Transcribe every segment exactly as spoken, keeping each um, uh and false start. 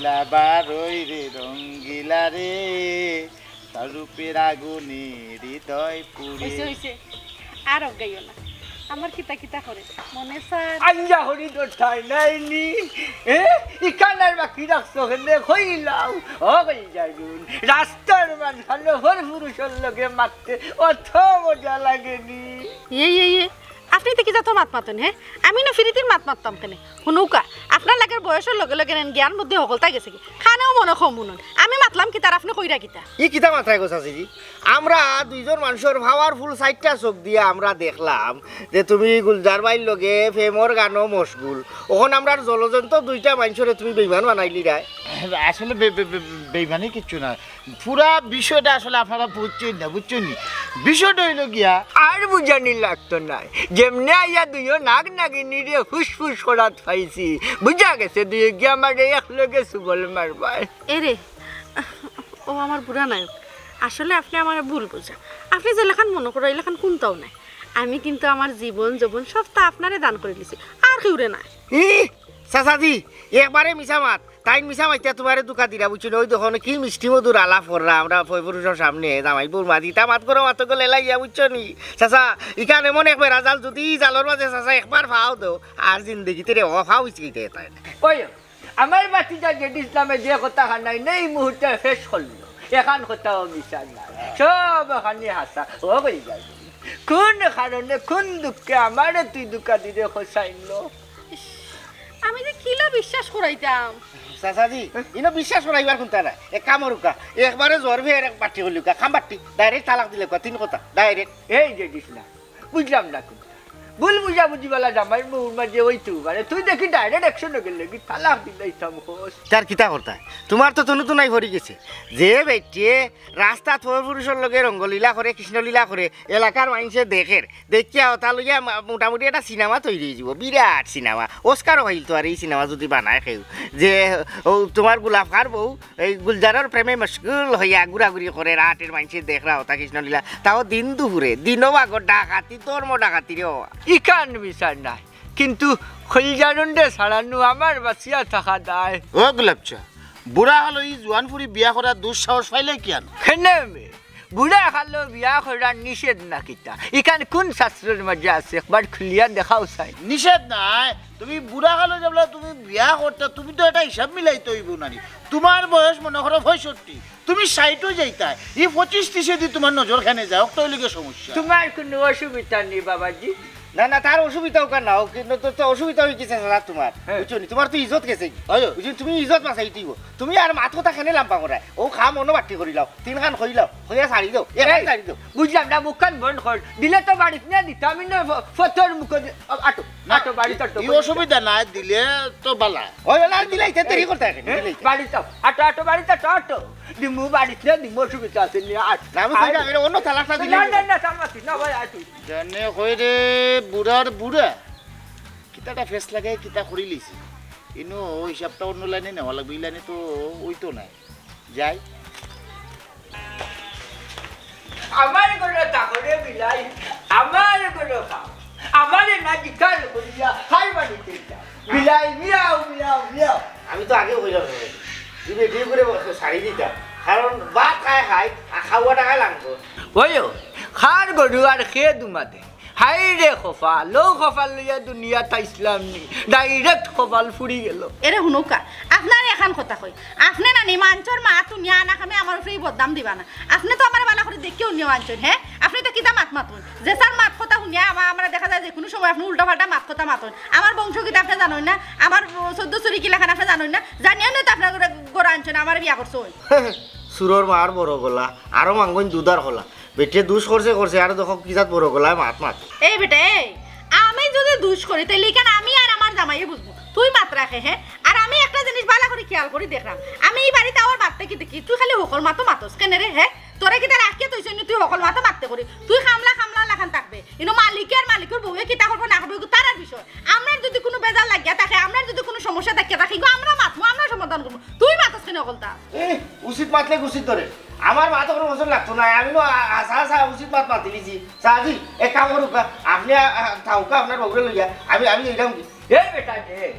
লাবারই রে রঙ্গিলা রে, তার রূপের আগুনে হৃদয় পুড়ে। হইছে, হইছে। আর অজ্ঞাইও না। আমার কিতা কিতা করে। মনে স্যার। আইয়া হরি তো ঠাই নাইনি। এ? ইখান আর বাকি রাখছো কেনে? কইলাও। ও কই যাইগুন। রাস্তার মাঝখানো হর পুরুষর লগে মাততে অত মজা লাগেনি। ইয়ে, ইয়ে, ইয়ে। আপনি তো কিতা তো মাত মাতইন, হে? আমি না ফিরিতির মাত মাততাম কেনে? হুনুকা, আপনার লাগের বয়সর লগে লগে নেন জ্ঞান বুদ্ধি হকলতা গেছে কি? খানেও মনে কম হুনুন। আমি মাতলাম কিতা আর আপনি কইরা কিতা? ই কিতা মাতরায় গো চাচিজি? আমরা দুইজন মানুষর powerful চাইরটা চোখ দিয়া আমরা দেখলাম যে তুমি গুলজার ভাইর লগে প্রেমর গানো মশগুল। অখন আমরার জলজন্ত দুইটা মানুষরে তুমি বেইমান বানাইলিরায়। আসলে বে-, বে-, বে-, বেইমানি কিচ্ছু না। পুরা বিষয়টা আসলে আপনারা বুঝছইন না, বুঝছইন নি? বিষয়টা অইলো গিয়া আর বুঝানি লাগতো নায়। যেমনে আইয়া দুইও নাগ নাগিনীরে ফুসফুস করাত পাইছি, বুঝা গেছে দুইও গিয়া আমারে একলগে সুবল মারবায়। এরে, ও আমার বুড়া নায়ক, আসলে আপনি আমারে ভুল বুঝা। আপনি যেলাখান মনে করো, এলাখান কুন্তাও নাই। আমি কিন্তু আমার জীবন যৌবন সবতা আপনারে দান করিলিছি, আর কেউরে নায়। ই, চাচাজি, একবারে মিছা মাত। তাইন মিছা মাতিয়া তুমারে ধুকা দিরা, বুঝছো নি? ওই দেখো না, কি মিষ্টি মধুর আলাপ কররা আমরা পরপুরুষর সামনে, জামাই বউর মাঝে ইতা মাত করো, মাত গলে লাইয়া, বুঝছো নি? চাচা, ইখান এমন এক বেড়া জাল, যদি ই জালর মাঝে চাচা একবার ফাও দেও, আর জিন্দেগিতে রে, ও ফাও ইচকিতে তাই না। ওই, আমার ভাতিজা জেড ইসলামে যে কথা খানাই নেই মুহূর্তে শেষ করলো, এখান কথাও মিছা না, সব এখানে হাসা। ও কই যাই, কোন কারণে, কোন দুঃখে আমারে তুই ধুকা দিরে খোসাইলো? ইস, আমি যে কিলা বিশ্বাস করাইতাম। চাচাজি, ইনো বিশ্বাস করাইবার কুন্তা নাই। এক কাম করুকা, একবারে জ্বর ফের এক বাট্টি করলুকা, খাম বাট্টি, direct তালাক দিলাউকা, তিন কথা, direct। এই যে দিস না, বুঝলাম না কুন্তা। ভুল বুঝাবুঝি বালা জামাই বউর মাঝে ওই তো, মানে তুই দেখি direct action-ও গেলে কি তালাক দিলাইতাম খোস। তার কিতা করতায়? তুমার তো তনু তুনাই ভরি গেছে। যে বেটিয়ে রাস্তাত পরপুরুষর লগে রঙ্গলীলা করে, কৃষ্ণলীলা করে, এলাকার মাইনষে দেখের, দেখিয়া ওটা লইয়া মা-, মোটামুটি একটা সিনেমা তৈরি অইযিবো, বিরাট সিনেমা। অস্কারও পাইল তো আর ই সিনেমা যদি বানায় কেউ। যে ও তুমার গোলাপখার বউ এই গুলজারর প্রেমে মশগুল হইয়া ঘুরাঘুরি করে, রাটের মাইনষে দেখরা ওটা কৃষ্ণলীলা, তাও দিন দুপুরে, দিনও বাগর ডাকাতি, ধর্ম ডাকাতি রে বাবা। ইখান বিচার নাই, কিন্তু খইজারুন্ডে ছাড়ানো আমার বাঁচিয়া থাকা দায়। ও গোলাপচা, বুড়া হলো ই জুয়ান ফুরি বিয়া করার দুঃসাহস পাইলে কিয়ান? কেনে মে? বুড়া কালো বিয়া করার নিষেধ না কিতা? ইখান কোন শাস্ত্রর মাঝে আছে? একবার খুলিয়া দেখাও চাই। নিষেধ নাই, তুমি বুড়া কালো যেবলা তুমি বিয়া করতা, তুমি তো একটা হিসাব মিলাইতে অইবো না নি। তুমার বয়স মনে করো পঁয়ষট্টি, তুমি ষাইটও যাইতায়, ই পঁচিশ ত্রিশে দি তুমার নজর কেনে যায়, অকটা অইলে গিয়া সমস্যা। তুমার কুনু অসুবিধা নেই বাবাজি। না, না, তার অসুবিধা অউক আর না অউক, কিন্তু তো, তো অসুবিধা অইগেছে চাচা তুমার। হ্যাঁ। বুঝছো নি? তুমার তো ইজ্জত গেছে। হয়। বুঝছো নি? তুমি ইজ্জত বাঁচাইতে অইবো। তুমি আর মাত কথা কেনে লাম্বা করায়? ও খাম অনো বাট্টি করিলাও, তিনখান কইলাও, কইয়া ছাড়ি দেও, একখান এই, ছাড়ি দেও। বুঝলাম না, মুখখান বন্ধ কর। দিলে তো বাড়িত নিয়া দিতাম, আমি না ফ-, ফতর মুখো দি-, আ-, আটো, না, আটো, বাড়িত আটো, ই বাড়িত আটো। অসুবিধা নাই, দিলে তো বালা। ওই, ওই, না, দিলে ইতে দেরি করতে হয়, হ্যাঁ? দিলে ইতে। বাড়িত আও, আটো, আটো, বাড়িত আটো, আটো। দিমু বাড়িত নিয়া দিমু, অসুবিধা আছে নিয়া, আট। না, আমি কই না, আট। এটা অন্য তালাকটা দিলে না, না, না, তার মাতি, না ভাই, আয় তুই। জানে কই রে, বুড়ার বুড়া। কিতা একটা ফেস লাগাই, কিতা করিলিছি। ইনো হিসাবটা অন্য লাইনে নেওয়া লাগবে, ই লাইনে তো অইতো নায়। যাই। আমার ঘরো থাকো রে বিলাই, আমার ঘরো খাও। আমারে না জিকার করিয়া খাই বাড়িতে যাও। বিলাই মিয়াও, মিয়াও, মিয়াও। আমি তো আগেউ কইলাম রে, তুই বেটি করে ছাড়ি দিতাম। কারণ ভাত খায় খায়, আর খাওয়া টাকা লাগবো। ওইও, খার গরু আর খে দুমাদে। হায় রে কপাল, ও কপাল লইয়া দুনিয়াত আইছলাম নি, direct কপাল ফুরি গেল। এরে হুনউক্কা, আপনারে এখান কথা কই, আপনে নানি মানষর মাত হুনিয়া আনা কামে আমার উপরে ই বদনাম দিবা না। আপনে তো আমারে বালা করি দেখিয়া হুনিয়া আনছইন, হে? আপনে তো কিতা মাত মাতইন? যে যার মাত কথা হুনিয়া আমা-, আমরা দেখা যায় যে কুনু সময় আপনে উল্টা পাল্টা মাত কথা মাতইন। আমার বংশ কিতা আপনে জানইন না? আমার চৌদ্দ চুরি কিলাখান আপনে জানইন না? জানিয়া নয় তো আপনার ঘরে, ঘরে আনছইন, আমারে বিয়া করছইন। চুরর মার বড় গলা, আরো মাঙ্গইন দুধার কলা। বেটিয়ে দুষ করছে, করছে, আর দেখো কি জাত বড় গলায় মাত মাত। এই বেটা, এই, আমি যদি দুষ করি, তাইলে ইখান আমি আর আমার জামাইয়ে বুঝবো। তুই মাত রাখে, হে? আর আমি একটা জিনিস বালা করি খেয়াল করি দেখরাম। আমি ই বাড়িত আওয়ার বাদ থাকি দেখি, তুই খালি হকল মাতো মাতস। কেনে রে, হে? তোরে কিতা রাখিয়া থইছইন নি, তুই হকল মাতো মাততে করি। তুই কামলা, কামলা লাখান থাকবে। ইনো মালিকে আর মালিকর বউয়ে কিতা করবো না করবো, ইগু তারার বিষয়। আমরার যদি কুনু বেজার লাগিয়া থাকে, আমরার যদি কুনু সমস্যা থাকিয়া থাকে, ইগু আমরা মাতমু, আমরা সমাধান করমু। তুই মাতস কেনে হকলতা? এ, উচিত মাতলে উচিত ধরে। আমার মাত অখনো পছন্দ লাগতো না। আমি না আ-, আশা, আশা উচিত মাত মাতিলিছি। চাচি, এক কাম করুক্কা, আপনে, আ, আ, থাকউক্কা আপনার বউরে লইয়া। আমি, আমি যাইরাম কি? এ বেটা রে,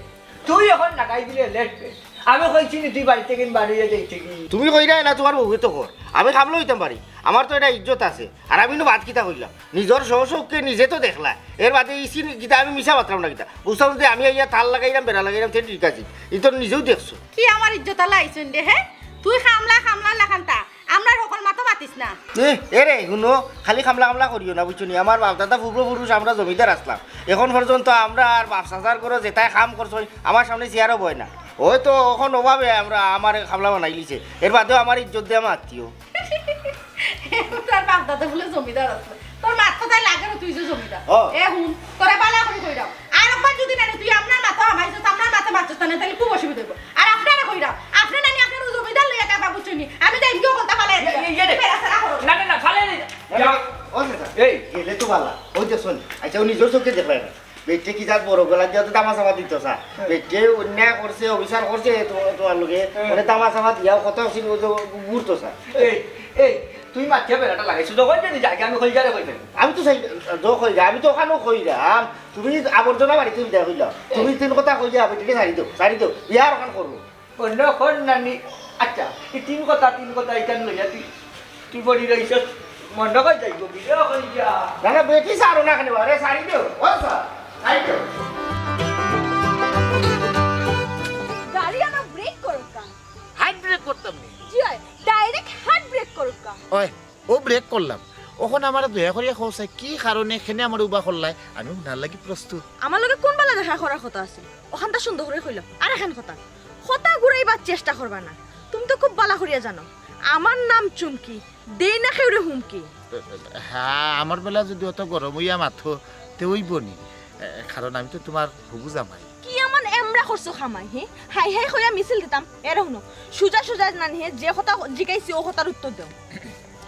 তুই অখন লাগাই দিলে লেট বেট। আমি কইছি নি তুই বাড়ি থাকি বার অইয়া যাইতে কি? তুমি কইরায় না, তুমার বউয়ে তো কর। আমি কামলা অইতাম পারি, আমার তো এটা ইজ্জত আছে। আর আমি নু বাদ কিতা কইলাম, নিজর সহ সৌখে নিজে তো দেখলা। এর বাদে ইসি কিতা আমি মিছা মাতরাম না কিতা? বুঝতাম যদি আমি আইয়া তার লাগাইরাম, বেড়া লাগাইরাম, তে ঠিক আছে। ই তো নিজেউ দেখছো। কি আমার ইজ্জত আলা আইছইন রে, হে? তুই কামলা, কামলা লাখান তা। আমরার হকল মাতো মাতিস না। এ, এ রে, হুনো, খালি কামলা কামলা করিও না, বুঝছো নি? আমার বাপ দাদা পূর্বপুরুষ আমরা জমিদার আছলাম। অখন পর্যন্ত আমরার বাপ চাচার ঘরো যেতায় কাম করছইন, আমার সামনে চেয়ারও বয় না। অয়তো অখন অভাবে আমরা, আমারে কামলা বানাইলিছে। এর বাদেও আমার ইজ্জত দিয়া মাতিও। তোর বাপ দাদা বুলে জমিদার আছলা। তোর মাত কথায় লাগে না তুই যে জমিদার। ও। এ হুন, তোরে বালা করি কইরাম। আর একবার যদি নানি তুই আমরার মাতো হামাইছস, আমরার মাতো মাতছস না, তাইলে খুব অসুবিধা অইবো। আর আপনারে কইরাম, আপনে নানি আপনার জমিদার লইয়া থাকবা, বুঝছইন নি? আমি যাইমুগি, হকলতা ফালাই দিয়া। এই, এই, এই রে। বেড়া ছাড়া করো। না, না, না, ফালাই দে। এই, যা। ও চাচা, এই। গেলে তো বালা। অউ যে হুন, আচ্ছা, অউ নিজর চউখে দেখলায় না। বেটিয়ে কি জাত বড় গলা দিয়া তো তামা চামা দিতো চাচা। হ্যাঁ। বেটিয়ে অন্যায় করছে, অবিচার করছে তো-, তুমার লগে। হ্যাঁ। মানে তামা চামা দিয়াও কত আছিল, অউ যে ঘুরতো চাচা। এই, এই, তুই মাতিয়া বেড়াটা লাগাইছস, যখন জানি যাকে আমি কইজারে কইতাম। আমি তো চাই, তো কইরা, আমি তো অখানও কইরাম, তুমি আবর্জনা বাড়িত বিদায় কইলাও। তুমি তিন কথা কইয়া বেটিরে ছাড়ি দেও, ছাড়ি দেও, বিয়া আর অখান করমু। অন্য কোন নানি? আচ্ছা, এই তিন কথা, তিন কথা ইখান লইয়া তুই, তুই বড়ি রইছস, মন্দ কই যাইব, বিয়া কই যা। না, না, বেটি ছাড়ো না কেনে, আরে ছাড়ি দেও, ও স্যার, ছাড়ি দেও। গাড়ি আনা ব্রেক করো কা? হার্ট ব্রেক করতাম নি। জি অয়, ডাইরেক্ট হার্ট ব্রেক করো কা? ওই, ও ব্রেক করলাম। অখন আমারে দয়া করিয়া কও চাই, কি কারণে কেনে আমারে উবা করলায়? আমি হুনার লাগি প্রস্তুত। আমার লগে কুন বালা দেখা করার কথা আছিল? অখানতা সুন্দর করি কইলাও। আর এখান কথা, কথা ঘুরাইবার চেষ্টা করবা না। তুমি তো খুব বালা করিয়া জানো আমার নাম চুমকি, দেই না কেউরে হুমকি। হ্যাঁ, আমার বেলা যদি অত গরম অইয়া মাতো, তে অইবো নি। এ, কারণ আমি তো তুমার হবু জামাই। কি এমন এমরা করছো কামাই, হে? হাই হাই কইয়া মিছিল দিতাম। এরে হুনো, সুজা সুজা নানি হে, যে কথা জিকাইছি, অউ কথার উত্তর দেও।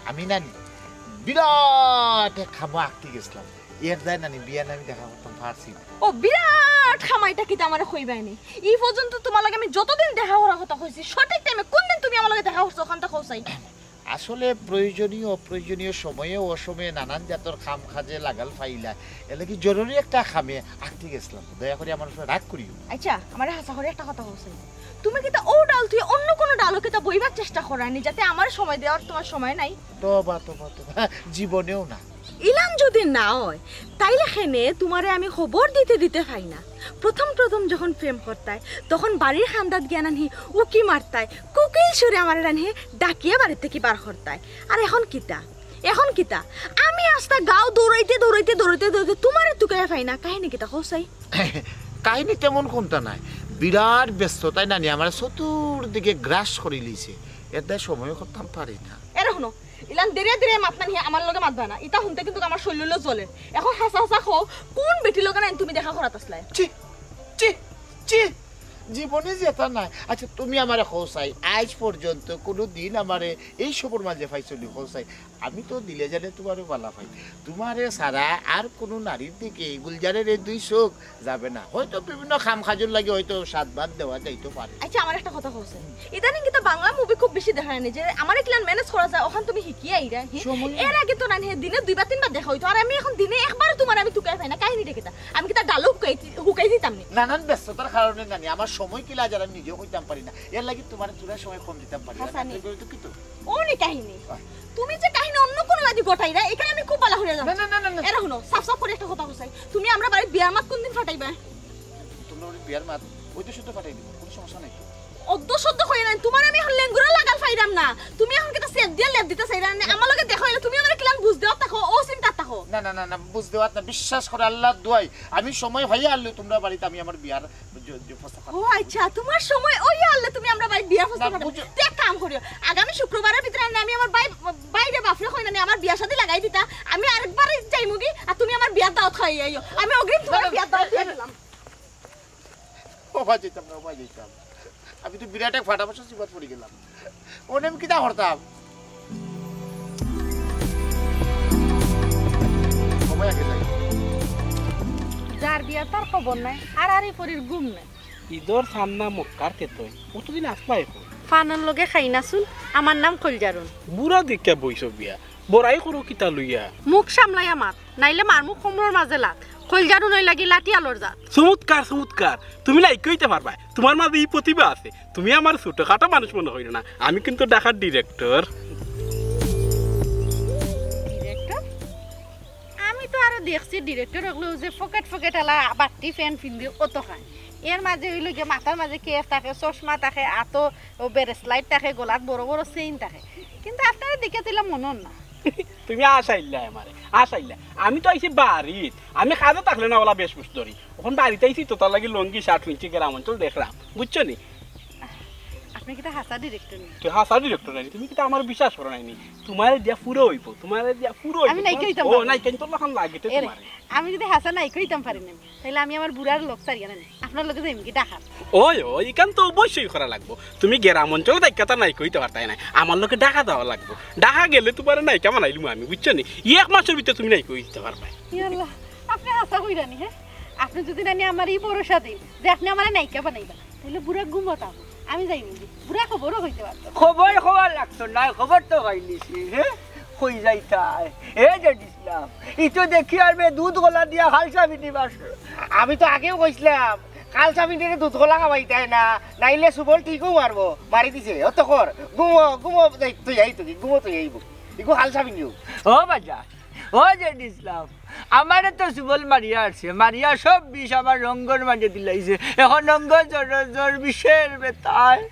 আমি নানি বিরাট এক কামো আটকি গেছলাম। এর দায় নানি বিয়ানে আমি দেখা করতাম পারছি না। ও, বিরাট কামাইটা কিতা আমারে কইবায় নি? ই পর্যন্ত তুমার লগে আমি যতদিন দেখা করার কথা কইছি, সঠিক টাইমে কুনদিন তুমি আমার লগে দেখা করছো, অখানতা কও চাই। আসলে প্রয়োজনীয় অপ্রয়োজনীয় সময়ে অসময়ে নানান জাতর কাম কাজে লাগাল পাইলা, এর লাগি জরুরি একটা কামে আটকি গেছলাম। দয়া করি আমার উপরে রাগ করিও না। আচ্ছা, আমারে হাছা করি একটা কথা কও চাই, তুমি কিতা অউ ডাল থুইয়া অন্য কুনু ডালো কিতা বইবার চেষ্টা কররায় নি, যাতে আমারে সময় দেওয়ার তুমার সময় নাই? তবা, তবা, তবা, জীবনেও না। ইলান যদি না অয়, তাইলে কেনে তুমারে আমি খবর দিতে দিতে পাই না। প্রথম প্রথম যখন প্রেম করতায়, তখন বাড়ির কান্দাত গিয়া নানি হে উকি মারতায়, কুকিল সুরে আমারে নানি হে ডাকিয়া বাড়ি থাকি বার করতায়। আর অখন কিতা? অখন কিতা? আমি আস্তা গাঁও দৌড়াইতে, দৌড়াইতে, দৌড়াইতে, দৌড়াইতে তুমারে তুকাইয়া পাই না। কাহিনী কিতা কও চাই? কাহিনী তেমন কুন্তা নাই, বিরাট ব্যস্ততায় নানি আমারে চতুর্দিকে গ্রাস করিলিছে, এর দায় সময়ও করতাম পারি না। এরে হুনো, ইলান দেরিয়া দেরিয়া মাত নানি হে আমার লগে মাতবা না। ইতা হুনতে কিন্তু আমার শরীল জ্বলের। অখন হাছা হাছা কও, কুন বেটির লগে নানি তুমি দেখা করাত আছলায়? ছি, ছি, ছি, জীবনে যেতা নায়। আচ্ছা, তুমি আমারে কও চাই, আইজ পর্যন্ত কুনু দিন আমারে এই সবর মাঝে পাইছো নি কও চাই? আমি তো দিলে জানে তুমারে বালা পাই। তুমারে ছাড়া আর কুনু নারীর দিকে গুলজারের এই দুই চউখ যাবে না। হয়তো বিভিন্ন কাম কাজর লাগি হয়তো সাত বাদ দেওয়া যাইতো পারে। আচ্ছা, আমারে একটা কথা কও চাই, ইদানিং কিতা বাংলা মুভি খুব বেশি দেখায় নি, যে আমারে কিলান ম্যানেজ করা যায়, অখান তুমি হিকিয়া আইরায়, হে? সময় এর আগে তো নানি হে দিনে দুইবার তিনবার দেখা অইতো, আর আমি অখন দিনে একবারও তুমারে আমি তুকাইয়া পাই না, কাহিনীটা কিতা? আমি কিতা ডালো হুকাই, হুকাই দিতাম নি? নানান ব্যস্ততার কারণে নানি আমার সময় কিলা যার আমি নিজেও কইতাম পারি না, এর লাগি তুমারে থুড়া সময় কম দিতাম পারি না। হাছা নি। নাটক করে তো কি তো? অউ নি কাহিনী। আহ। তুমি যে কাহিনী অন্য কুনু বাদি ঘটাইরায়, ইখান আমি খুব বালা করিয়া জানি। না, না, না, না, না। এরে হুনো, সাফ সাফ করি একটা কথা কও চাই। তুমি আমরার বাড়িত বিয়ার মাত কুনদিন ফাটাইবায়? তুমরার বাড়িত বিয়ার মাত? অদ্য সদ্য ফাটাই দিমু, কুনু সমস্যা নাই তো। অদ্য সদ্য কইয়া নায়, তুমারে আমি অখন লেঙ্গুরা লাগাল পাইরাম না। তুমি অখন কিতা সেফ দিয়া লেফ দিতা চাইরায় নি? আমার লগে দেখা অইলে তুমি আমারে কিলান বুঝ দেওয়াত থাকো, অউ চিন্তাত থাকো। না, না, না, না, বুঝ দেওয়াত না, বিশ্বাস করো আল্লার দোয়াই, আমি সময় পাইয়া আইলে তুমরার বাড়িত আমি আমার বিয়ার জ-, জ-, প্রস্তাব ও আচ্ছা, তুমার সময় অইয়া আইলে তুমি আমরার বাড়িত বিয়ার প্রস্তাব না, পাঠাইবায়। বুঝো। তে এক কাম করিও, আগামী শুক্রবারর ভিতরে আইয়া আমি আমার ভাই, ভাইরে বাফরে কই নানি আমার বিয়া শাদি লাগাই দিতা, আমি আরেকবার যাইমুগি, আর তুমি আমার বিয়ার দাওয়াত খাওয়াইয়া আইও। আমি অগ্রিম তুমার না, না, বিয়ার দাওয়াত দিয়া দিলাম। ও ভাই, যাইতাম না, ও ভাই, যাইতাম। আমি তো বিরাট এক ফাটা বসা চিপাত পড়ি গেলাম। অনে আমি কিতা করতাম? সময় আগে যাই। যার বিয়া তার খবর নাই, আর আরি পরির ঘুম নাই। ইদর সামনা মক্কার কেতই, অতদিন আছলায় কই? ফানর লগে খাই না চুন, আমার নাম কইলজারুন। বুড়া দেখিয়া বইছো বিয়া, বড়াই করো কিতা লইয়া? মুখ সামলাইয়া মাত, নাইলে মারমু কোমরর মাঝে লাত। কইলজার উনই লাগি লাঠি আলর জাত। চমৎকার, চমৎকার। তুমি নায়িকা অইতে পারবায়। তুমার মাঝে ই প্রতিভা আছে। তুমি আমারে ছোটখাটো মানুষ মনে করিও না। আমি কিন্তু ঢাকার ডিরেক্টর। ডিরেক্টর? আমি তো আরো দেখছি ডিরেক্টর অকলে যে পকেট পকেট আলা বাট্টি প্যান্ট পিন্দে অত খান। এর মাঝে অইলো গিয়া মাথার মাঝে কেপ থাকে, চশমা থাকে, আতো ও ব্রেসলেট থাকে, গলাত বড় বড় চেইন থাকে। কিন্তু আপনারে দেখিয়া তো ইলা মনে অর না। তুমি হাসাইল্লায় আমারে, হাসাইল্লায়। আমি তো আইছি বাড়িত, আমি কাজে থাকলে না অলা বেশভূষ ধরি। অখন বাড়িত আইছি তো, তার লাগি লুঙ্গি শার্ট পিনছি, গ্রাম অঞ্চল দেখরাম, বুঝছো নি? আপনি কিতা হাছা ডিরেক্টর নি? তুই হাছা ডিরেক্টর নায় নি, তুমি কিতা আমারে বিশ্বাস করো নায় নি? তুমারে দিয়া পুরা অইবো, তুমারে দিয়া পুরা অইবো। আমি নায়িকা অইতাম ও, পারি। নায়িকা অইতাম পারি। এরে, তুমারে। আমি যদি হাছা নায়িকা অইতাম পারি না, তাইলে আমি আমার বুড়ার লগ ছাড়িয়া না নি। আপনার লগে যাইমু গি ঢাকাত? ওই, ওই, ইখান তো অবশ্যই করা লাগবো। তুমি গ্রাম অঞ্চল থাকি তো নায়িকা অইতে পারতায় নায়, আমার লগে ঢাকা যাওয়া লাগবো। ঢাকা গেলে তুমারে নায়িকা বানাইলিমু আমি, বুঝছো নি? ই এক মাসর ভিতরে তুমি নায়িকা অইতে পারবায়। ইয়া আল্লাহ, আপনি হাছা কইরা নি, হ্যাঁ? আপনি যদি না নি আমারে ই ভরসা দেইন যে আপনি আমারে নায়িকা বানাইবা, তাইলে বুড়া ঘুমো থাকবো। আমি যাইমু গি। বুড়া খবরও কইতে পারতো। খবর খবর লাগতো না, খবর তো পাইলিছি, হ্যাঁ? কই যাইতায়? এ যে ইসলাম, ই তো দেখি আর বে দুধ গলা দিয়া খালসা ফিনি বাস। আমি তো আগেও কইছলাম, খালসা ফিনিরে দুধ গলা খাওয়াইতায় না, নাইলে সুবল ঠিকও মারবো, মারি দিছে। অত কর, ঘুমো, ঘুমো, যাই, তুই আই তুই, ঘুমো তুই আইবো। ইগু খালসা ফিনিও। ও বাজা, ও যে ইসলাম, আমারে তো সুবল মারিয়া আছে, মারিয়া সব বিষ আমার রঙ্গর মাঝে দিলাইছে। এখন রঙ্গ জ্বর, জ্বর বিষের বেতায়।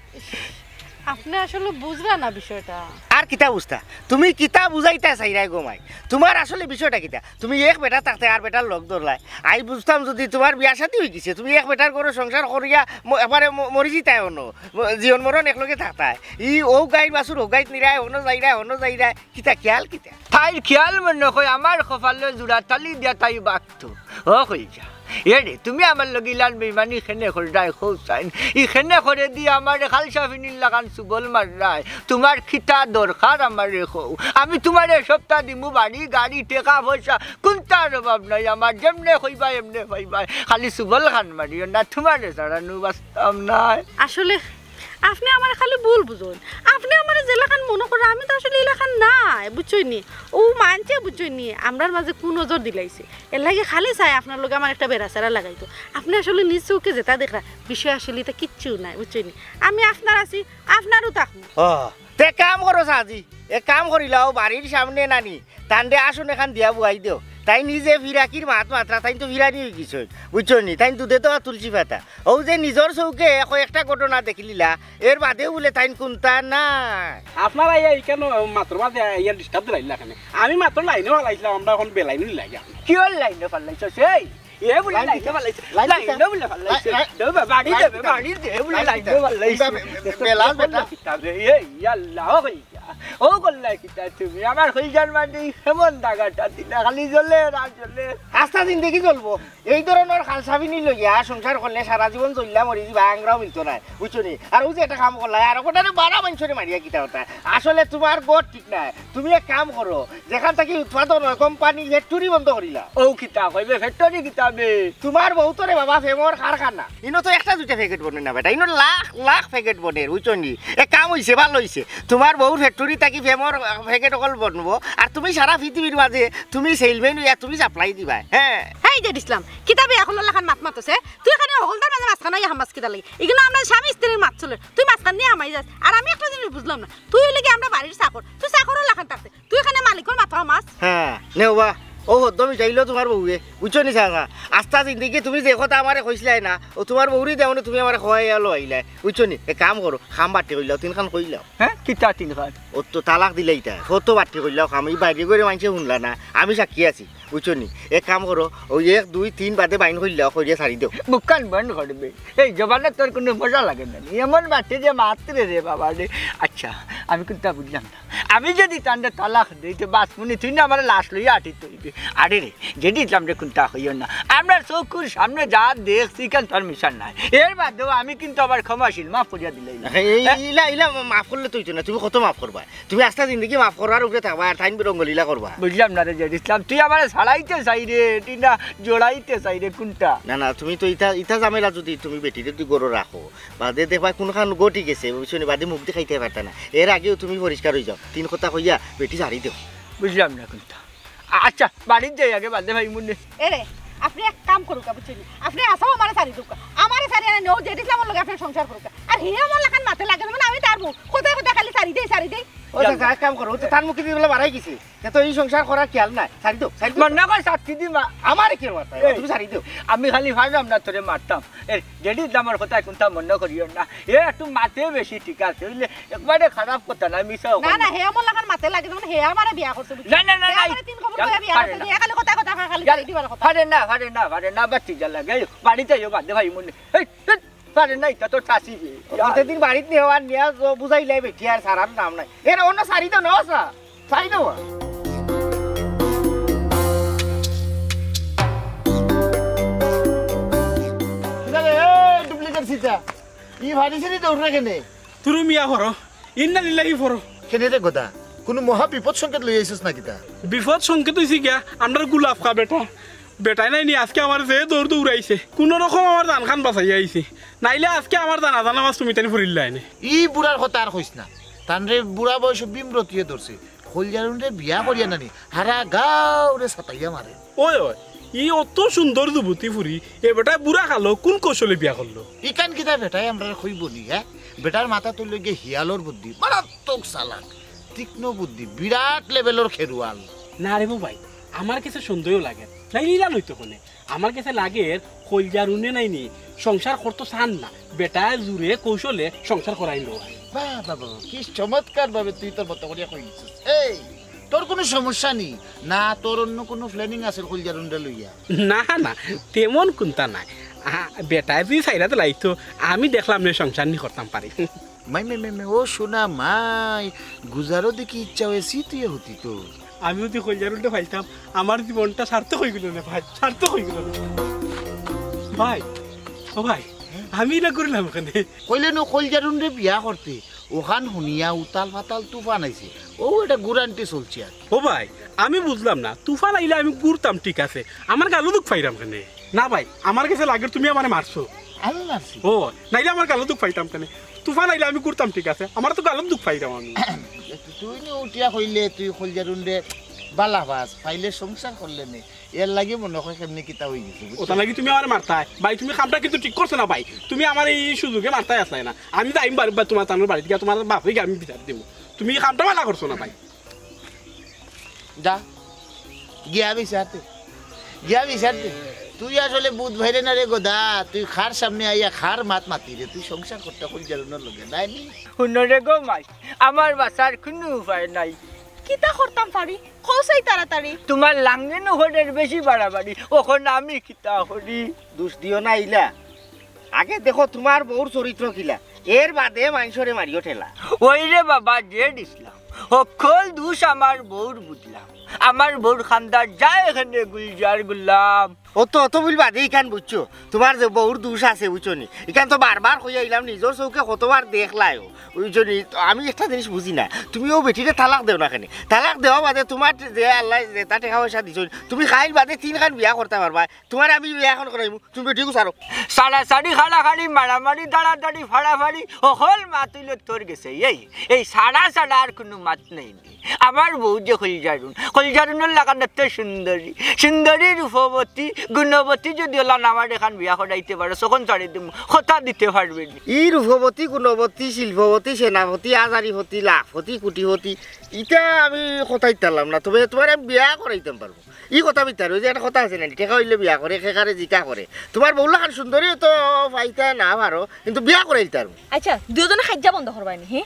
আপনি আসলে বুঝরা না বিষয়টা। আর কিতা বুঝতা? তুমি কিতা বুঝাইতা চাইরায় গো মাই? তুমার আসলে বিষয়টা কিতা? তুমি এক বেটা থাকতে আর বেটার লগ ধরলায়। আই বুঝতাম যদি তুমার বিয়া শাদী অইগেছে, তুমি এক বেটার ঘরো সংসার করিয়া ম-, একবারে ম-, মরি যিতায় অনো। ম-, জীবন মরণ একলগে থাকতায়। ই অউ গাইর বাছুর অউ গাইত নিরায়, অনো যাইরায়, অনো যাইরায়। কিতা খিয়াল কিতা? তাইর খিয়াল মনে কয় আমার কপালো জুড়া তালি দিয়া তাই বাঁকতো। ও কই যা। এরে, তুমি আমার লগে ইলান বেইমানি কেনে কররায় কও চাইন? ই কেনে করেদি আমারে খালসা ফিনির লাখান সুবল মাররায়? তুমার কিতা দরকার আমারে কও? আমি তুমারে সপ্তা দিমু বাড়ি, গাড়ি, টেকা, পয়সা, কুন্তার অভাব নাই আমার। যেমনে কইবায় এমনে পাইবায়। খালি সুবল খান মারিও না, তুমারে ছাড়া নু বাঁচতাম নায়। আসলে আপনে আমারে খালি ভুল বুঝইন। আপনে আমারে যেলাখান মনো করইন, আমি তো আসলে ইলাখান নায়, বুঝছইন নি? অউ মানষে, বুঝছইন নি, আমরার মাঝে কুনজর দিলাইছে। এরলাগি খালি চায় আপনার লগে আমার একটা বেড়াছেড়া লাগাইতো। আপনে আসলে নিজ চউখে যেটা দেখরা, বিষয় আসলে ইটা কিচ্ছু নায়, বুঝছইন নি? আমি আপনার আছি, আপনারও থাকমু। ও, তে কাম করো সাজি, এক কাম করিলাও, বাড়ির সামনে নানি, তানরে আসন এখান দিয়া বওয়াই দেও। তাইন নিজে ফিরাকির মাত মাতরা, তাইন তো ফিরানি অইগেছইন, বুঝছইন নি? তাইন দুধে দেওয়া তুলসী পাতা। অউ যে নিজর চউখে কয়েকটা ঘটনা দেখিলিলা, এর বাদেও বুলে তাইন কুন্তা নায়। আপনারা ইয়া ইখান মাত্র মাঝে ইয়া disturb দিলাইলা কেনে? আমি মাত্র লাইনো ফালাইছলাম, আমরা অখন বেলাইনো লাগে। কিওর লাইনো ফালাইছো সেই? এ বুলে লাইন লাইনো কিতা? ফালাইছে। লাইন কিতা? লাইনো বুলে ফালাইছে। লাইন, লাইন, দে বা-, বাড়ি লাইন দে, কিতা? বাড়ি দে, বুলে লাইন লাইনো কিতা? ফালাইছে। ইতা বে-, বে-, বেলাল বেটা। কিতা বে? এ, ইয়াল্লা, ও কই যা। ও করলা কিতা তুমি? আমার কইজার মাঝে এমন দাগাটা দিলা, খালি জ্বলে আর জ্বলে। আস্তা জিন্দেগি জ্বলবো। এই ধরনর খালসা ফিনি লইয়া সংসার করলে সারা জীবন জ্বলিয়া মরি যিবা, আংরাও মিলতো নায়, বুঝছো নি? আর অউ যে একটা কাম করলা, আর ওটারে বারা মানষরে মারিয়া কিতা কথা? আসলে তুমার গত ঠিক নায়। তুমি এক কাম করো, যেখান থাকি উৎপাদন অয়, কোম্পানি, ফ্যাক্টরি বন্ধ করিলাও। ও কিতা কইবে, ফ্যাক্টরি কিতা বে? তুমার বউতরে বাবা, ফেমর কারখানা। ইনো তো একটা দুইটা প্যাকেট বনে না বেটা, ইনো লাখ লাখ প্যাকেট বনের, বুঝছো নি? এক কাম অইছে, ভালা অইছে। তুমার বউর ফ্যাক্টরি থাকি ফেমর, আহ, প্যাকেট অকল বনবো, আর তুমি সারা পৃথিবীর মাঝে তুমি সেলসম্যান অইয়া তুমি সাপ্লাই দিবায়, হ্যাঁ। হেই যে ইসলাম, কিতা বে অকলর লাখান মাত মাতস? তুই এখানে অকলতার মাঝে মাঝখানো আইয়া হামাস কিতার লাগি? ইগুন আমরার স্বামী স্ত্রীর মাত চলের, তুই মাঝখান দিয়া হামাই যাস। আর আমি একটা জিনিস বুঝলাম না, তুই অইলে গি আমরার বাড়ির চাকর, তুই চাকরর লাখান থাকতে তুই এখানে মালিকর মাত মাতস? হ্যাঁ, নেও বা, অউ হদ্দ মিটাইলো তুমার বউয়ে, বুঝছো নি চাচা? আস্তা জিন্দেগি তুমি যে কথা আমারে কইছলায় না, অউ তুমার বউরে দেওনে তুমি আমারে কওয়াইয়া লওয়াইলায়, বুঝছো নি? এক কাম করো, কাম বাট্টি করিলাও, তিনখান করিলাও। হ্যাঁ, কিতা তিনখান? অউ তো তালাক দিলাইতায়, অত বাট্টি করিলাও কাম, ই বাইরে ঘরে মানষে হুনলা না, আমি সাক্ষী আছি, বুঝছো নি? এক কাম করো, অউ এক, দুই, তিন বাদে বাইন করিলাও, করিয়া ছাড়ি দেও। মুখখান বন্ধ করবে। এই জবানে তোর কুনু মজা লাগে না নি। এমন বাট্টি যে মাতরে রে বাবা রে। আচ্ছা, আমি কুন্তা বুঝলাম না। আমি যদি তানরে তালাক দেই, তে বাঁচমু নি, তুই না আমারে লাশ লইয়া আটিত অইবে। আরে রে, যে ইসলাম রে কুন্তা কইও না। আমরার চউখর সামনে যা দেখছি, ইখান তো আর মিছা নায়। এর বাদেও আমি কিন্তু আবার ক্ষমাশীল, মাফ করিয়া দিলাইলাম। এই, ইলা, ইলা মাফ করলে তো অইতো না, তুমি কত মাফ করবায়? তুমি আস্তা জিন্দেগি মাফ করবার উপরে থাকবায়, আর তাইন রঙ্গলীলা করবা। বুঝলাম না রে জেড ইসলাম, তুই আমারে ছাড়াইতে চাইরে, তুই না জড়াইতে চাইরে, কুনটা? না, না, তুমি তো ইতা, ইতা ঝামেলা যদি তুমি বেটিরে দুই ঘরো রাখো, বাদে দেখবায় কুনখান ঘটি গেছে, বুঝছো নি, বাদে মুখ দেখাইতায় পারতায় না। এর আগেও তুমি পরিষ্কার অইযাও, তিন কথা কইয়া বেটি ছাড়ি দেও। বুঝলাম না কুন্তা। আ-, আচ্ছা, বাড়িত যাই আগে, বাদে ভাই মনে। এরে, আপনে এক কাম করুক্কা, বুঝছইন নি? আপনে আছাউ আমারে ছাড়ি দেউক্কা। আমারে ছাড়ি আনে নেও, জেড ইসলামর লগে আপনে সংসার করুক্কা। আর হে আমার লাখান মাতে লাগে না, মানে আমি তার বউ। কথায় কথায় খালি ছাড়ি দেই, ছাড়ি দেই। ও চাচা, এক কাম করো, ও তো তার মুখে দিয়া বলে বাড়াই গেছে। তে তো ই সংসার করার খেয়াল নাই। ছাড়ি দেও, ছাড়ি দেও। মন্না কই ছাড়ি দিমা। আমারে কিতা মারতায়? এই। তুমি ছাড়ি দেও। আমি খালি পারলাম না তোরে মারতাম। এ, জেড ইসলামর কথায় কুন্তা মনে করিও না। এ একটু মাতে বেশি, ঠিক আছে। অইলে একবারে খারাপ কথা না, মিছা না, কথা না, না। হে আমার লাখান মাতে লাগে, যেমন হে আমারে বিয়া করছে, বুঝছো? না, না, না, হে না। আমারে তিন খবর কইয়া বিয়া করছে, হে খালি কথায় কথায় খালি ছাড়ি দিবার কথা। পারে না, পারে না, পারে না, বাচ্চি যা লাগে। এই, বাড়িত যাইও, বাদে ভাই মনে। এই, এই, পারে না, ইটা তো চাচি রে। প্রতিদিন বাড়িত নেওয়া নিয়া তো বুঝাইলাই বেটি আর ছাড়ার নাম নাই। এর অন্য ছাড়ি তো নেওয়া সা। ছাড়ি দেওয়া। কিতা রে, এই ডুপ্লিকেট সীতা। ই ভারি সিরি দৌড় রে কেনে? তুরু মিয়া পড়ো। ইন্না লিল্লাহি পড়ো। কেনে রে গদা? কুনু মহা বিপদ সংকেত লই আইছস না কিতা? বিপদ সংকেত অইছে গিয়া, আমরার গোলাপ খা বেটা। বেটায় নাই নি, আজকে আমার যে দৌড় দৌড়াইছে। কুনু রকম আমার জানখান বাঁচাইয়া আইছে। নাইলে আজকে আমার জানাজা নামাজ তুমি তানি পড়িল্লায় নে। ই বুড়ার কথা আর কইস না। তানরে বুড়া বয়সে ভীমরতিয়ে ধরছে। কইলজারুনরে বিয়া করিয়া নানি, হারা গাঁওরে সাতাইয়া মারে। ওই, ওই, ই অত সুন্দর যুবতী ফুরি, এ বেটায় বুড়া কালো কুন কৌশলে বিয়া করলো? ইখান কিতা বেটায় আমরারে কইবো নি, হে? বেটার মাথাত অইলো গিয়া হিয়ালর বুদ্ধি, মারাত্মক চালাক, তীক্ষ্ণ বুদ্ধি, বিরাট লেভেলর খেরুয়াল। না রে বো ভাই, আমার গেছে সন্দেহ লাগে। নাইলে ইলা লইতো কেনে? আমার গেছে লাগের কইলজারুনে নাই নি, সংসার করতো চার না, বেটায় জুরে কৌশলে সংসার করাইলো। বাহ, বাহ, বাহ, কি চমৎকার ভাবে তুই তোর মতো করিয়া কই দিছস। এই, তোর কুনু সমস্যা নি? না, তোর অন্য কুনু planning আছে কইলজারুনরে লইয়া? না, না, তেমন কুন্তা নাই। আ, বেটায় যদি চাইরা দিলাইতো, আমি দেখলাম নে সংসার নি করতাম পারি। মাই, মাই, মাই, মাই, ও সোনা মাই, গুজারো দেখি ইচ্ছা অইছে তুই হতি তো। আমি যদি কইলজারুনরে পাইতাম, আমার জীবনটা সার্থক অইগেলো নে ভাই, সার্থক অইগেলো নে। ভাই, ও ভাই, আমি ইলা করলাম কেনে? কইলে নু কইলজারুনরে বিয়া করতে, অখান হুনিয়া উতাল ফাতাল তুফান আইছে। ও এটা গুরান্টি চলছে আর। ও ভাই, আমি বুঝলাম না, তুফান আইলে আমি ঘুরতাম ঠিক আছে, আমার গালো দুখ পাইরাম কেনে? না ভাই, আমার গেছে লাগের তুমি আমারে মারছো। আমি মারছি? ও, নাইলে আমার গালো দুখ পাইতাম কেনে? তুফান আইলে আমি ঘুরতাম ঠিক আছে, আমার তো গালো দুখ পাইরাম আমি। তুই নু উঠিয়া কইলে তুই কইলজারুনরে বালা পাস, পাইলে সংসার করলে নে। এর লাগি মনে হয় কেমনে কিতা অই গেছে, বুঝছো? ওটা লাগি তুমি আমারে মারতায়। ভাই, তুমি কামটা কিন্তু ঠিক করছো না ভাই। তুমি আমারে ই সুযোগে মারতায় আছলায় না। আমি যাইমু বাড়ি, বা-, তুমার তানর বাড়িত গিয়া তুমার বাপরে গিয়া আমি বিচার দিমু। তুমি ই কামটা বালা করছো না ভাই। যা, গিয়া বিচার দে। গিয়া বিচার দে। তুই আসলে বুঝ ভাইরে না রে গদা, তুই কার সামনে আইয়া কার মাত মাতি রে, তুই সংসার করতে কইলজারুনর লগে, নায় নি? হুনো রে গো মাই, আমার বাঁচার কুনু উপায় নাই। কিতা করতাম পারি? কও চাই তাড়াতাড়ি। তুমার লাঙ্গি নুখনের বেশি বাড়াবাড়ি, অখন আমি কিতা করি? দুষ দিও না ইলা। আগে দেখো তুমার বউর চরিত্র কিলা, এর বাদে মানষরে মারিও ঠেলা। ওই রে বাবা, জেড ইসলাম, হক্কল দুষ আমার বউর বুঝলাম। আমার বউর খান্দার যায় এখানে গুলজার গুলাম। অত, অত বুল বাদে ইখান বুঝছো? তুমার যে বউর দুষ আছে, বুঝছো নি? ইখান তো বারবার কইয়া আইলাম, নিজর চউখে কতবার দেখলায়ও, বুঝছো নি? তো আমি একটা জিনিস বুঝি না, তুমি অউ বেটিরে তালাক দেও না কেনে? তালাক দেওয়া বাদে তুমার যে আল্লায় যেতা টেকা পয়সা দিছইন, তুমি কাইল বাদে তিনখান বিয়া করতায় পারবায়। তুমারে আমি বিয়া এখন করাইমু, তুমি বেটিগু ছাড়ো। ছাড়াছাড়ি, কাড়াকাড়ি, মারামারি, দাড়াদাড়ি, ফাড়াফাড়ি, হকল মাত অইলো তোর গেছে। এই, এই ছাড়া ছাড়া আর কুনু মাত নাই। আমার বউ যে কইলজারুন, কইলজারুনর লাখান অত সুন্দরী, সুন্দরী, রূপবতী, গুণবতী যদি অলান আমার এখান বিয়া করাইতে পারো, তখন ছাড়ি দিমু, কথা দিতে পারবে নি? ই রূপবতী, গুণবতী, শিল্পবতী, সেনাপতি, হাজারিপতি, লাখপতি, কোটিপতি, ইতা আমি কথা দিতাম না, তবে তুমারে আমি বিয়া করাইতাম পারমু। ই কথা ভিতরে, ওই যে একটা কথা আছে না, টেকা অইলে বিয়া করে, খেকারে জিকা করে। তুমার বউর লাখান সুন্দরী তো পাইতায় না পারো, কিন্তু বিয়া করাইতাম। আচ্ছা, দুইওজনে কাইজ্জা বন্ধ করবায় নি, হে?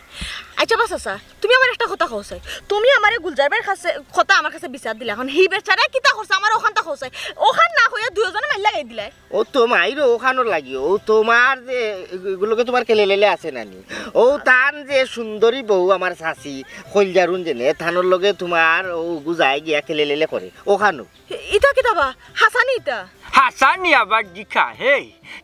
আচ্ছা, বাস, আচ্ছা, তুমি আমারে একটা কথা কও চাই। তুমি আমারে গুলজার ভাইর কাছে, কথা আমার কাছে বিচার দিলায়। এখন হি বেচারায় কিতা করছে, আমারে অখানটা কও চাই। অখান না কইয়া দুইওজনে মাইর লাগাই দিলায়। ও তো মাইর অখানর লাগি, অউ তুমার যে, এগুলোকে তুমার কেলেলেলে আছে না নি? অউ তান যে সুন্দরী বউ আমার চাচি, কইলজারুন যেনে, তানর লগে তুমার অউ গুজায় গিয়া কেলেলেলে করে, অখানউ। ইতা কিতা বা? হাছা নি ইতা? হাসানি আবার জিকা, হে,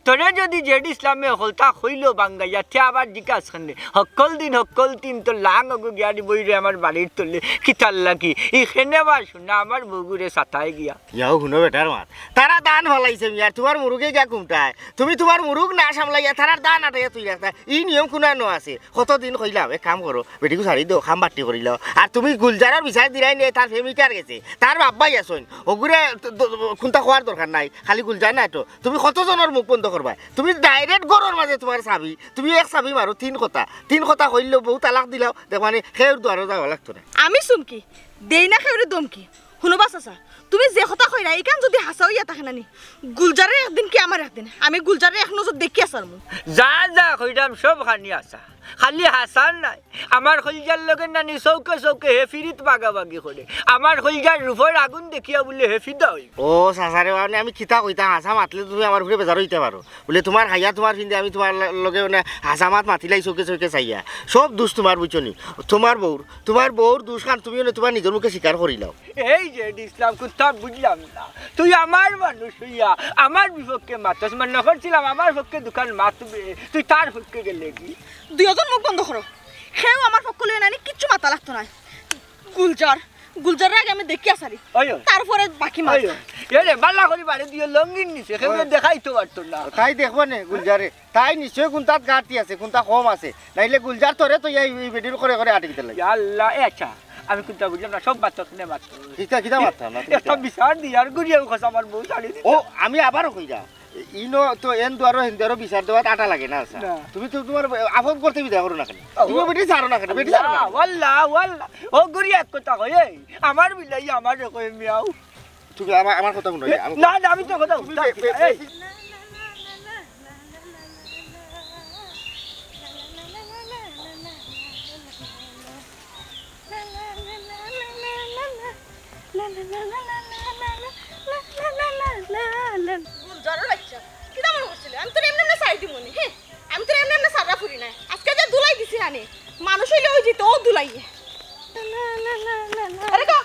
তোরে যদি জেড ইসলামে হকলতা কইলো বাঙ্গাইয়া, তে আবার জিকাস কেনে? হক্কল দিন, হক্কল দিন তো লাং অগু গিয়ারি বইরে আমার বাড়ির তলে। কিতার লাগি? ই খেনে বা শুনা আমার বউগুরে সাতায় গিয়া। ইয়াও হুনো বেটার মাত। তারা দান ফালাইছে মিয়ার, তুমার মুরুগে গিয়া কুমটায়। তুমি তুমার মুরুগ না সামলাইয়া তারার দান আটাইয়া তুই রাখতা। ই নিয়ম কুনানো আছে? কতদিন কইলাম, এক কাম করো, বেটিগু ছাড়ি দেও, কাম বাট্টি করিলাও। আর তুমি গুলজারর বিচার দিরায় নি, তার প্রেমিকার গেছে, তার বাব্বাই আছইন, অগুরে ত-, দ-, কুন্তা কওয়ার দরকার নাই, খালি গুলজার নায় তো। তুমি কতজনর মুখ বন্ধ করবায়? তুমি ডাইরেক্ট ঘরর মাঝে তুমার চাবি, তুমি এক চাবি মারো, তিন কথা, তিন কথা কইলেও বউ তালাক দিলাও, দেখবানি কেউর দুয়ারো যাওয়া লাগতো নায়। আমি চুমকি, দেই না কেউরে ধমকি। হুনো বা চাচা, তুমি যে কথা কইরায়, ইখান যুদি হাছা অইয়া থাকে না নি, গুলজারর একদিন কি আমার একদিন, আমি গুলজাররে এক নজর দেখিয়া ছাড়মু। যা যা কইরাম সব খানি হাছা, খালি হাছা নায়। আমার কইলজার লগে নানি চউখে চউখে হে ফিরিত বাগাবাগি করে। আমার কইলজার রূপর আগুন দেখিয়া বুলে হে ফিদা অইবো। ও চাচারে, মানে আমি কিতা কইতাম, হাছা মাতলে তুমি আমার উপরে বেজার অইতে পারো। বুলে তুমার খাইয়া তুমার ফিন্দে আমি তুমার ল-, লগে মানে হাছা মাত মাতিলাই চউখে চউখে চাইয়া। সব দুষ তুমার, বুঝছো নি? তুমার বউর, তুমার বউর দুষ খান তুমি মানে তুমার নিজর মুখে স্বীকার করিলাও। এই যে ইসলাম, কুন্তা বুঝলাম না। তুই আমার মানুষ অইয়া আমার বিপক্ষে মাতস, মনে করছিলাম আমার পক্ষে দুখান মাতবে, তুই তার পক্ষে গেলে কি? দুইজন মুখ বন্ধ করো। কেউ আমার পক্ষ লইয়া নানি কিচ্ছু মাতা লাগতো নায়। গুলজার, গুলজাররে আগে আমি দেখিয়া ছাড়ি। ওই, ওই। তারপরে বাকি মাত। ওই, ওই। এ রে, বালা করি বাড়ি দিও, লঙ্গির নিচে, কেউ ওই। দেখাইতো পারতো না। তাই দেখবো নে গুলজারে। তাই নিশ্চয় কুন্তাত ঘাটতি আছে, কুন্তা কম আছে। নাইলে গুলজার তোরে তো এই, এই বেটির করে করে আটকে দিলাই। ইয়া আল্লাহ, এ আচ্ছা, আমি কুন্তা বুঝলাম না, সব মাত শুনে মাত। কিতা, কিতা মাততাম না, তুমি একটা কিতা? বিচার দি আর গুড়িয়া কথা আমার বউ ছাড়ি দিতা। ও, আমি আবারও কইরা। ইনো তো এন দুয়ারো হেন দুয়ারো বিচার দেওয়াত আটা লাগে না, আচ্ছা। না। তুমি তো তুমার আপন করতে বিদায় করো না কেনে? ও। তুমি বেটি ছাড়ো না কেনে? বেটি ছাড়ো না কেনে? ওয়াল্লা, ওয়াল্লা। ও গুড়িয়া এক কথা কই, এই, আমার বিলাই আমার কই মিয়াও। তুমি আমার, আমার কথা হুনো, এ, আমি না, না, আমি তো কথা তুমি হুনতাম। বে-, বে-, এই। গুলজারর বাচ্চা, কিতা মনে করছিলে? আমি তোরে এমনে এমনে ছাড়ি দিমু নি, হে? আমি তোরে এমনে এমনে ছাড়া ফুরি না। আজকে যে দুলাই দিছি না নি, মানুষ অইলে ওই দিত, ও দুলাই। আরে গো,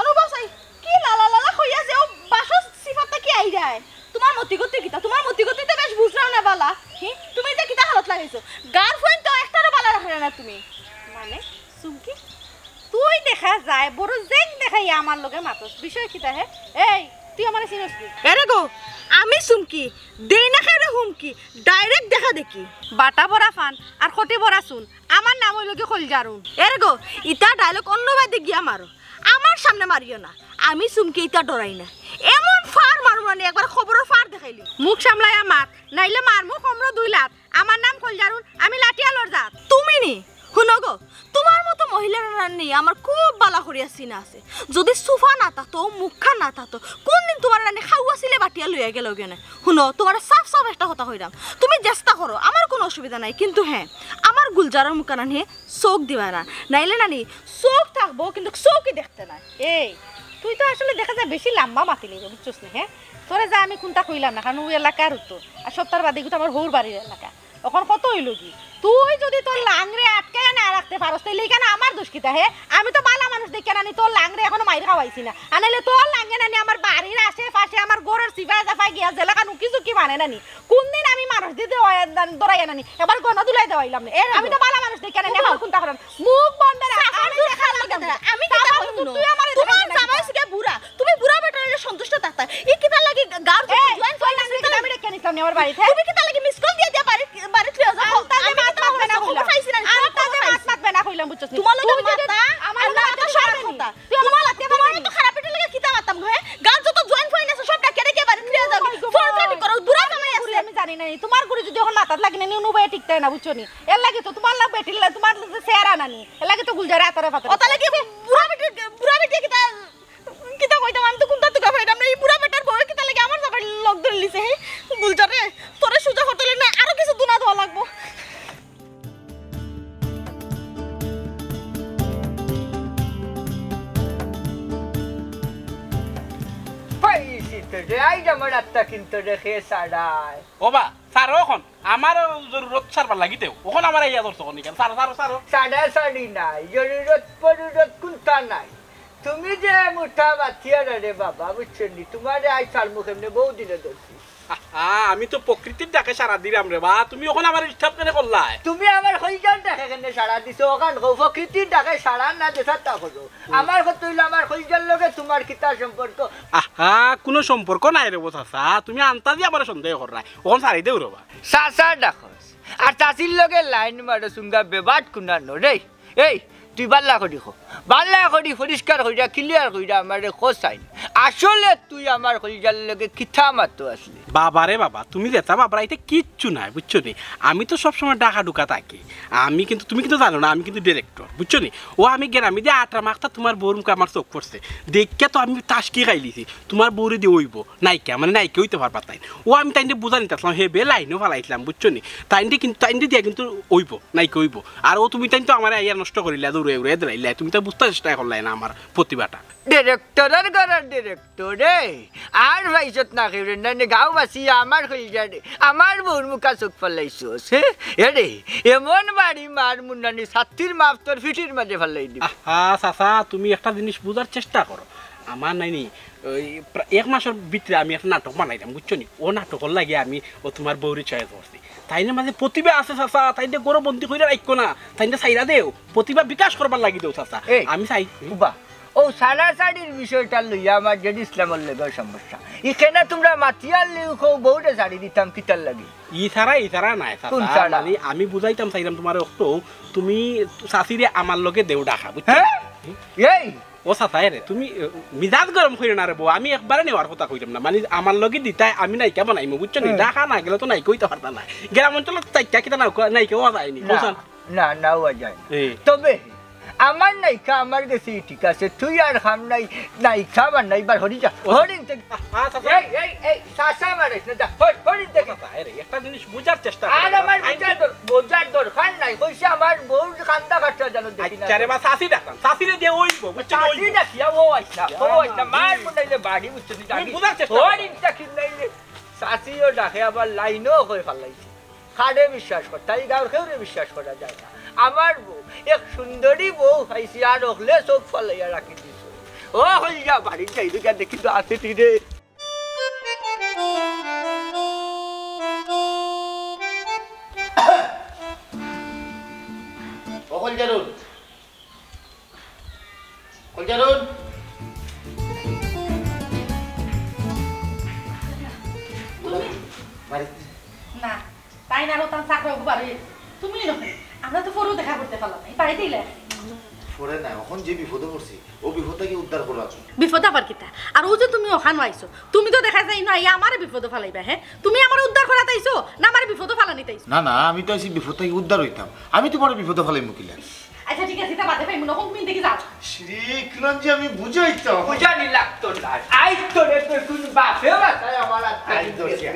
অনুভব সাই, কি লালা লালা কইয়া যে ও বাসর সিফাতটা কি আই যায়? তুমার মতি গতি কিতা? তুমার মতি গতি তো বেশ বুঝলাম না বালা। হি, তুমি যে কিতা হালত লাগাইছো? গার্লফ্রেন্ড তো একটারও বালা রাখলে না তুমি। মানে, চুমকি, তুই দেখা যায় বড় জেং দেখাইয়া আমার লগে মাতস। বিষয় কিতা হে? এই, তুই আমারে চিনস নি? এরে গো, আমি চুমকি, দেই না কেউরে হুমকি, ডাইরেক্ট দেখা দেখি। বাটা ভরা ফান আর খটি ভরা চুন। আমার নাম অইলো গি কইলজার উন। এরে গো, ইতা ডায়লগ অন্য বাদে গিয়া মারো, আমার সামনে মারিও না। আমি চুমকি ইতা ডরাই না, এমন ফার মারমু নানি একবার খবরর ফার দেখাইলি। মুখ সামলাইয়া মাত, নাইলে মারমু কমরো দুই লাত। আমার নাম কইলজার উন, আমি লাঠিয়ালর জাত। তুমি নি? হুনো গো, তুমার মতো মহিলার রান্নি আমার খুব বালা করিয়া চিনা আছে। যদি সুফা না থাকতো, মুখখান না থাকতো, কোনদিন তুমার রান্নি খাওয়া ছিলে বাটিয়া লইয়া গেল গেনে? হুনো, তুমারে সাফ সাফ একটা কথা কইরাম, তুমি চেষ্টা করো, আমার কুনু অসুবিধা নাই, কিন্তু হ্যাঁ, আমার গুলজারর মুখখান হে চউখ দিবা না, নাইলে নানি চউখ থাকবো কিন্তু চউখই দেখতে নাই। এই, তুই তো আসলে দেখা যায় বেশি লাম্বা মাতিলি, বুঝছস না? হ্যাঁ, তোরে যা আমি কুনতা কইলাম না, কারণ ওই এলাকার উত্তর, আর সপ্তাহ বাদে কিন্তু আমার হৌর বাড়ির এলাকা। অখন কত অইলো কি? তুই যদি তোর লাংরে আটকাইয়া না রাখতে পারস, তাইলে ইখানো আমার দোষ কিতা হে? আমি তো বালা মানুষ দেখিয়া নানি তোর লাংরে এখনো মাইর খাওয়াইছি না। আনাইলে তোর লাংরে নানি আমার বাড়ির আশেপাশে আমার ঘরর সিফায় জাফায় গিয়া যেলাখান উকি ঝুঁকি মানে নানি। কুনদিন আমি মানুষ দি দেওয়া-, দৌড়াইয়া নানি, এবার গণধুলায় দেওয়াইলাম না। এ আমি তো বালা মানুষ দেখিয়া নানি, আমার কুনতা করার? মুখ বন্ধ রাখ। আমি কিতা কইমু? তুই আমারে তুমার জামাই সুখে বুড়া। তুমি বুড়া বেটার লগে সন্তুষ্ট থাকতা। ই কিতার লাগি গাঁর যত এই, জয়েন্ট জয়েন্ট আমি কিতা আমি রেখে নিতাম নি আমার বাড়িতে? তুমি কিতার লাগি মিস কল দিয়া দিয়া বাড়ি, বাড়ি ফিরে যাও? আন্তাজে আমি মাত মাতবে না কইলাম। পাইছি না, আন্তাজে মাত মাতবে না কইলাম, বুঝছস নি? তোমার লগে তুমি মাতা, যদি আমার আর লগে মাতা সব কথা। তুই আমার লাগতে পারবি না। তো খারাপ বেটার লগে কিতা মাতাম গো, হে? গাঁর যত জয়েন্ট ফয়েন্ট আছে, সব ডাকিয়া ডাকিয়া বাড়ি ফিরে যাও। ফোন টোন করো, বুড়া জামাই আছে। আমি জানি না, তোমার গুড়ি যদি অখন মাথাত লাগে না, নি নুবাই ঠিক তাই না, বুঝছো নি? এর লাগি তো তোমার লাগ বেটির লা-, তোমার যে চেহারা নানি, এর লাগি তো গুলজারে আতারে ফাতারে। ওটা লাগি বুড়া বেটি, বুড়া বেটি কিতা কিতা কইতাম, আমি তো কুনতা তুকা পাইতাম না। ই বুড়া বেটার বউয়ে কিতা লাগি আমার জামাইর লগ ধরিলিছে, হে? গুলজারে, তোরে সুজা করতে অইলে না, আরো কিছু দুনা দেওয়া লাগবো। পাইছি তো রে, আইজ আমার আত্মা কিন্তু রে খে সারায়। ও বা, স্যার, অখন আমার জরুরত সারবার লাগিতেও, অখন আমার ইয়া ধরছো কোন কেন? Sir, sir, sir. সারা সারি নাই, জরুরত পরুরত কুনতা নাই। তুমি যে মুঠা বাথিয়া রে বাবা, বুঝছো নি? তুমারে আইজ ছাড়মু কেমনে, বউত দিনে ধরছি। আহা, আমি তো প্রকৃতির ডাকে সাড়া দিরাম রে বা, তুমি অখন আমারে disturb কেনে করলায়? তুমি আমার কইলজার ডাকে কেনে সাড়া দিছো? অখান কও, প্রকৃতির ডাকে সাড়া না দেছা তা করো। আমার কথা অইলো, আমার কইলজার লগে তুমার কিতা সম্পর্ক? আহা, কুনু সম্পর্ক নাই রে বা চাচা, তুমি আন্তাজি আমারে সন্দেহ কররায়, অখন ছাড়ি দেও রে বা। চাচা ডাকস, আর চাচির লগে লাইন মারো সুঙ্গা বেবাট কুনা নরে। এই, তুই বাল্লা করি ক, বাল্লা করি পরিষ্কার কইরা, clear কইরা আমারে ক চাইন। আসলে তুই আমার কইলজার লগে কিতা মাতো আছলি? বাবা রে বাবা, তুমি যেতা বাবরায় ইতা কিচ্ছু নায়, বুঝছো নি? আমি তো সবসময় ডাকা ডুকা থাকি। আমি কিন্তু, তুমি কিন্তু জানো না, আমি কিন্তু director, বুঝছো নি? ও আমি গেরামি দিয়া আটরা মাখতা তুমার বউর মুখে আমার চউখ পড়ছে। দেখিয়া তো আমি তাসকি খাইলিছি। তুমার বউরে দিয়া অইবো নায়িকা, মানে নায়িকা অইতে পারবা তাইন। ও আমি তাইনরে বুঝানিত আছলাম, হে বে লাইনও ফালাইছলাম, বুঝছো নি? তাইনরে কিন্তু, তাইনরে দিয়া কিন্তু অইবো, নায়িকা অইবো। আর ও তুমি তাইন তো আমারে আইয়া নষ্ট করিলা, দৌড়ে উড়ে দিলাইলা। তুমি তো বুঝতা চেষ্টা করলায় না আমার প্রতিভাটা। Director-র ঘরর director রে, আর পাইছত না কেউরে, না নে গাঁওবাসী আমার কইলজারে, আমার বউর মুখা চউখ ফালাইছস, হে? এরে, এমন বাড়ি মারমু নানি, ছাতির মাপ তোর ফিটির মাঝে ফালাই দিমু। আহা, চাচা, তুমি একটা জিনিস বুঝার চেষ্টা করো। আমার নাইনি, ওই প্রা-, এক মাসর ভিতরে আমি একটা নাটক বানাইরাম, বুঝছো নি? ও নাটকর লাগি আমি ও তুমার বউরে choice করছি। তাইনর মাঝে প্রতিভা আছে, চাচা, তাইনরে ঘরো বন্দি কইরা রাখিও না, তাইনরে ছাইড়া দেও, প্রতিভা বিকাশ করবার লাগি দেও, চাচা। এই, আমি চাই উবা, ও ছাড়াছাড়ির বিষয়টা লইয়া আমার জেড ইসলামর লগেও সমস্যা। ইখানে তুমরা মাতিয়ার লিউ কও বউরে ছাড়ি দিতাম কিতার লাগি? ই ছাড়া, ই ছাড়া নায়, চাচা। কুন ছাড়া? মানে, আমি বুঝাইতাম চাইরাম তুমারে অখটু, তুমি চাচিরে আমার লগে দেও ডাকা, বুঝছো? হ্যাঁ? এই! ও চাচা, এরে, তুমি, এ, মিজাজ গরম করিও না রে বা, আমি একবারে নেওয়ার কথা কইরাম না। মানে, আমার লগে দিতায়, আমি নায়িকা বানাইমু, বুঝছো নি? হুম। ডাকা না গেলে তো নায়িকা অইতে পারতা না। গ্রাম অঞ্চলত চাইরটা কিতা নায়িকা, নায়িকা অওয়া যায়নি, না, বুঝছো না? না, না অওয়া যায় না। এ। তবে আমার নায়িকা আমার গেছে ঠিক আছে, তুই আর খাম নাই, নায়িকা বানাইবার হরি যা, ও। হরিণ থেকে। আ-, আ, চাচা। এই, এই, এই, চাচা মারিস না, যা, হর-, হরিণ থেকে। চাচা, এরে, একটা জিনিস বুঝার চেষ্টা আর কর। আমার আইন বুঝার দর-, বুঝার দরকার নাই, কইছে আমার বউর কান্দা কাটটা যেন দেখি না। আচ্ছা রে বা, চাচি ডাকতাম, চাচিরে দিয়া অইবো, বুঝছো নি? চাচি অইবো। ডাকিয়া ও আইস না, ও আইস না, মার মনে অইলে বাড়ি, বুঝছো নি? তুমি বুঝার চেষ্টা করো। হরিণ থেকে নাইলে চাচিও ডাকে, আবার লাইনও কই ফালাইছে। কারে বিশ্বাস করতা, ই গাঁওর কেউরে বিশ্বাস করা যায় না। আমার বউ, এক সুন্দরী বউ পাইছি, আর অকলে চউখ ফালাইয়া রাখি দিছে। ও কইলজা, বাড়িত যাই দুইটা দেখি তো আছে নি রে। ও কইলজার পুত, কইলজার পুত। বাড়িত। না, তাইন আর তান চাকরা অগু বারইয়া। তুমি নয়, আমরা তো পরেও দেখা করতে পারলাম না, এই বাড়িতেই লেখ। পরে না, অখন যে বিপদো পড়ছি, অউ বিপদ থাকি উদ্ধার করার জন্য। বিপদ আবার কিতা? আর অউ যে তুমি অখানো আইছো, তুমি তো দেখা যায় না, আইয়া আমারে বিপদো ফালাইবা, হে? তুমি আমারে উদ্ধার করাত আইছো, না আমারে বিপদো ফালানিত আইছো? না, না, আমি তো আইছি বিপদ থাকি উদ্ধার অইতাম, আমি তুমারে বিপদো ফালাইমু কিলা? আচ্ছা, ঠিক আছে, ইতা বাদে পাইমু না, অখন তুমি দেখি যাও। শ্রী, ইখান যে আমি বুঝাইতাম। বুঝানি লাগতো না। আইজ তোরে তো কুন বাপে বাঁচায় আমার আত থাকি আইজ ধরছি।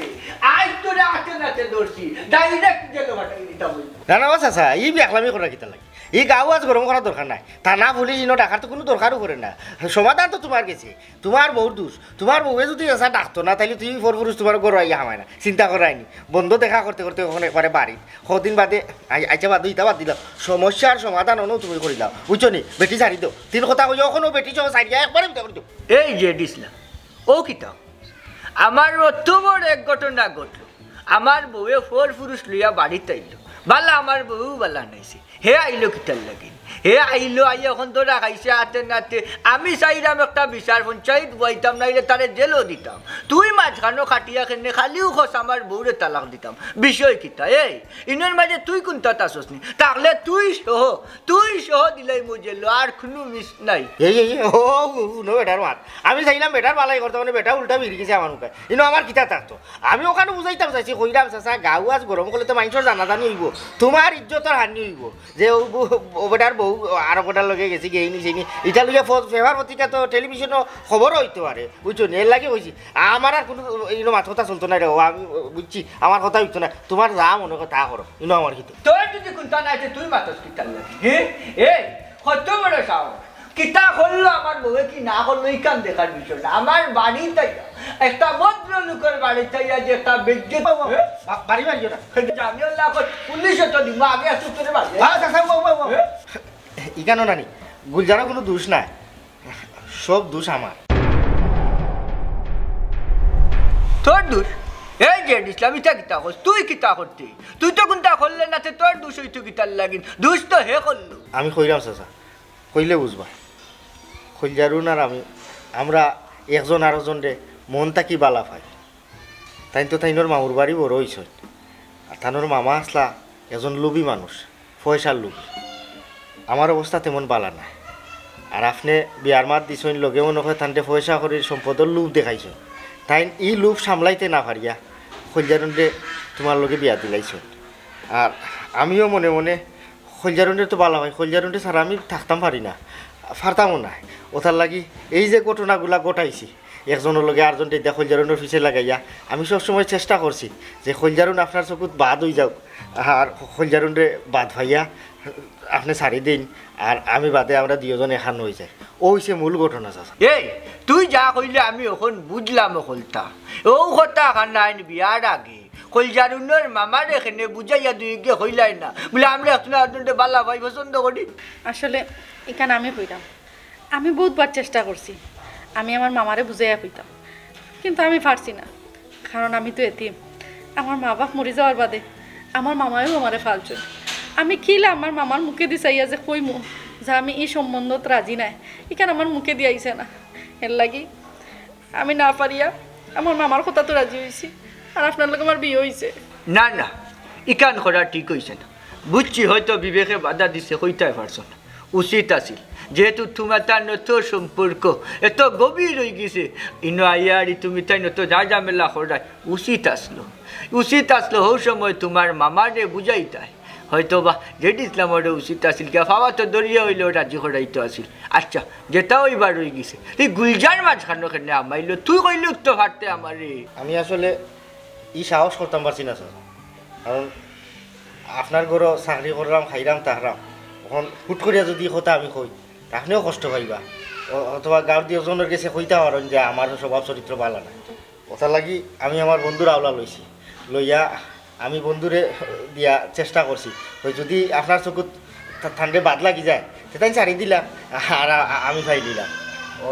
আইজ তোরে আতে নাতে ধরছি। Direct জেলো পাঠাই দিতাম অইলো। না, না, ও চাচা, ই বিয়াখলামি করা কিতা লাগে? ই গাঁও আজ গরম করার দরকার নাই। থানা, পুলিশ ইনো ডাকার তো কুনু দরকারও পড়ে না। সমাধান তো তুমার গেছে। তুমার বউর দুষ। তুমার বউয়ে যুদি এছা ডাকতো না, তাইলে তুমি পরপুরুষ তুমার ঘরো আইয়া হামায় না। চিন্তা করায়নি। বন্ধ দেখা করতে করতে অখন একবারে বাড়িত। কদিন বাদে, আই-, আইচ্ছা বাদ দেও, ইতা বাদ দিলাম। সমস্যার সমাধান অনো তুমি করিলাও। বুঝছো নি? বেটি ছাড়ি দেও। তিন কথা কইয়া অখনো বেটি সহ ছাড়িয়া একবারে বিদায় করি দেও। এই যে দিছলা, ও কিতা? আমার অত বড় এক ঘটনা ঘটলো। আমার বউয়ে পরপুরুষ লইয়া বাড়িত আইলো। বালা আমার বউ বালা নাইছে। হে আইলো কিতার লাগি? হে আইলো, আইয়া অখন ধরা খাইছে আতে নাতে। আমি চাইরাম একটা বিচার পঞ্চায়েত বওয়াইতাম, নাইলে তারে জেলো দিতাম। তুই মাঝখানো খাটিয়া কেনে খালিউ কস আমার বউরে তালাক দিতাম। বিষয় কিতা? এই, ইনোর মাঝে তুই কুনটাত আছস নি? তাইলে তুই সহ, তুই সহ দিলাইমু জেলো, আর কুনু miss নাই। এই, এই, এই, ও, হুনো বেটার মাত। আমি চাইলাম বেটার বালাই করতাম, মানে বেটা উল্টা বিগড়ি গেছে আমার মুখে। ইনো আমার কিতা থাকতো? আমি অখানো বুঝাইতাম চাইছি, কইরাম, "চাচা, গাঁও আজ গরম করলে তো মাইনষর জানাজানি অইবো, তুমার ইজ্জতর হানি অইবো।" যে ও বউ, ও বেটার বউ আরক বেটার লগে গেছে, গেইনি, সেইনি। ইটা লইয়া ফ-, paper পত্রিকা তো টেলিভিশনও খবরও অইতো পারে, বুঝছো নি? এর লাগি কইছি, আমার আর কুনু ইনো মাত কথা চলতো নায় রে, ও আমি বুঝছি, আমার কথা অইতো নায়। তুমার যা মনে কয় তা করো, ইনো আমার কিতা? তোর যুদি কুনতা নাই, তে তুই মাতস কিতার লাগি? হে? এ, কত বড় সাহস? কিতা করলো আমার বউয়ে, কি না করলো, ইখান দেখার বিষয় না। আমার বাড়িত আইয়া, একটা ভদ্রলোকর বাড়িত আইয়া যে একটা বেইজ্জত বা-, বাড়ি মারিও না। আমি আল্লাহ কই, পুলিশে তো দিমু, আগে আসুক তোরে বাড়ি। হ্যাঁ, চাচা, ও, ও, ও। হ্যাঁ? ইখানো নানি, গুলজারও কুনু দুষ নাই। সব দোষ আমার। তোর দোষ? এই যে ইসলাম, ইটা কিতা কস? তুই কিতা করতে? তুই তো কুনতা করলে না, তে তোর দোষ অইতো কিতার লাগিন? দোষ তো হে করলো। আমি কইরাম চাচা, কইলে বুঝবা। খইলজারুন আর আমি, আমরা একজন আরোজনরে মন থাকি বালা পাই। তাইন তো তাইনর মামুর বাড়ি বড় অইছইন। আর তানর মামা আছলা একজন লোভী মানুষ, পয়সার লোভী। আমার অবস্থা তেমন বালা নায়। আর আপনে বিয়ার মাত দিছইন, লগে মনে অয় তানরে পয়সা কড়ির সম্পদর লোভ দেখাইছইন। তাইন ই লোভ সামলাইতে না পারিয়া খইলজারুনরে তুমার লগে বিয়া দিলাইছইন। আর আমিও মনে মনে খইলজারুনরে তো বালা পাই, খইলজারুনরে ছাড়া আমি থাকতাম পারি না, পারতামও না। অতার লাগি এই যে ঘটনাগুলা ঘটাইছি, একজনর লগে আরজনরে ইতা খইলজারুনর পিছে লাগাইয়া, আমি সবসময় চেষ্টা করছি যে খইলজারুন আপনার চকুত বাদ অইযাউক, আর খইলজারুনরে বাদ পাইয়া আপনে ছাড়ি দেইন, আর আমি বাদে আমরা দুইওজন একখান অইযাই। অউ অইছে মূল ঘটনা, চাচা। এই, তুই যা কইলে আমি অখন বুঝলাম অকলতা। অউ কথা খান নাইন বিয়ার আগে খইলজারুনর মামারে কেনে বুঝাইয়া দুইগিয়ে কইলায় না, বুলে আমরা একজন আরজনরে বালা পাই, পছন্দ করি। আসলে ইখান আমি কইরাম, আমি বউতবার চেষ্টা করছি আমি আমার মামারে বুঝাইয়া কইতাম, কিন্তু আমি পারছি না, কারণ আমি তো এতিম। আমার মা বাপ মরি যাওয়ার বাদে আমার মামায়ও আমারে পালছইন। আমি কিলা আমার মামার মুখেদি চাইয়া যে কইমু যে আমি ই সম্বন্ধত রাজি নায়, ইখান আমার মুখেদি আইছে না। এরলাগি আমি না পারিয়া আমার মামার কথাত রাজি অইছি, আর আপনার লগে আমার বিয়া অইছে। না, না, ইখান করা ঠিক অইছে না। বুঝছি, হয়তো বিবেকে বাধা দিছে, কইতায় পারছো না। উচিত আছিল, যেহেতু তুমার তান অত সম্পর্ক এত গভীর অইগেছে, ইনো আইয়া আর তুমি তাইন অত যা ঝামেলা কররায়, উচিত আছলো, উচিত আছলো হউ সময় তুমার মামারে বুঝাইতায়। হয়তো বা জেড ইসলামরও উচিত আছিল, গিয়া পাওয়া তো দরিয়া অইলেও রাজি করাইতো আছিল। আচ্ছা, যেটা অইবার অইগেছে। তুই গুলজার মাঝখানো কেনে হামাইলো? তুই কইলে উঠতো পারতে আমারে। আমি আসলে ই সাহস করতাম পারছি না, স্যার, কারণ আপনার ঘরো চাকরি কররাম, খাইরাম, থাকরাম, অখন হুট করিয়া যুদি ই কথা আমি কই, তে আপনেও কষ্ট পাইবা, অ-, অথবা গাঁওর দুইওজনর গেছে কইতা পারইন যে আমার স্বভাব চরিত্র বালা নায়। অতার লাগি আমি আমার বন্ধুর আওলা লইছি, লইয়া আমি বন্ধুরে দিয়া চেষ্টা করছি, অউ যুদি আপনার চকুত তা-, তানরে বাদ লাগি যায়, তে তাইন ছাড়ি দিলা, আর আ-, আ-, আমি পাই দিলাম। ও,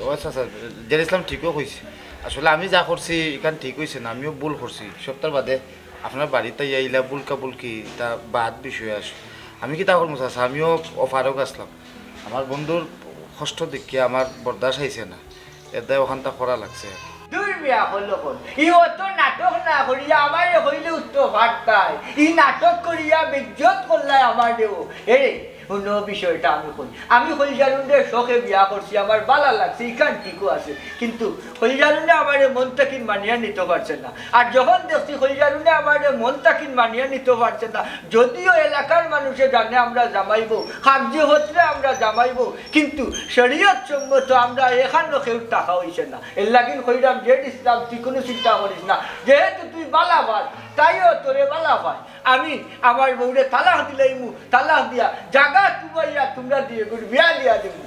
ও আচ্ছা, আচ্ছা, জেড ইসলাম ঠিকও কইছে। আসলে আমি যা করছি, ইখান ঠিক অইছে না, আমিও ভুল করছি। সপ্তাহ বাদে আপনার বাড়িত আইয়া ইলা ভুলকা ভুলকি, তা বাদ বিষয় আস। আমি কিতা করমু চাচা, আমিও অপারগ আছলাম। আমার বন্ধুর কষ্ট দেখিয়া আমার বরদাস্ত অইছে না, এরদায় অখানতা করা লাগছে। দূর মিয়া, অখন অখন ই অত নাটক না করিয়া আমারে কইলে উঠতো পারতায়। ই নাটক করিয়া বেইজ্জত করলায় আমারেও। এরে, হুনো বিষয়টা আমি কই। আমি খইলজারুনরে শখে বিয়া করছি, আমার বালা লাগছে, ইখান ঠিকও আছে। কিন্তু খইলজারুনে আমারে মন থাকিন মানিয়া নিতো পারছে না। আর যখন দেখছি খইলজারুনে আমারে মন থাকিন মানিয়া নিতো পারছে না, যদিও এলাকার মানুষে জানে আমরা জামাই বউ, কাগজে পত্রে আমরা জামাই বউ, কিন্তু শরিয়ত সম্মত আমরা এখানো কেউর থাকা অইছে না। এরলাগিন কইরাম, জেড ইসলাম, তুই কুনু চিন্তা করিস না, যেহেতু তুই বালা পাস, তাইও তোরে বালা পায়। আমি আমার বউরে তালাক দিলাইমু, তালাক দিয়া জাগা তুমাইয়া তুমরা দুইওগুর বিয়া দিয়া দিমু।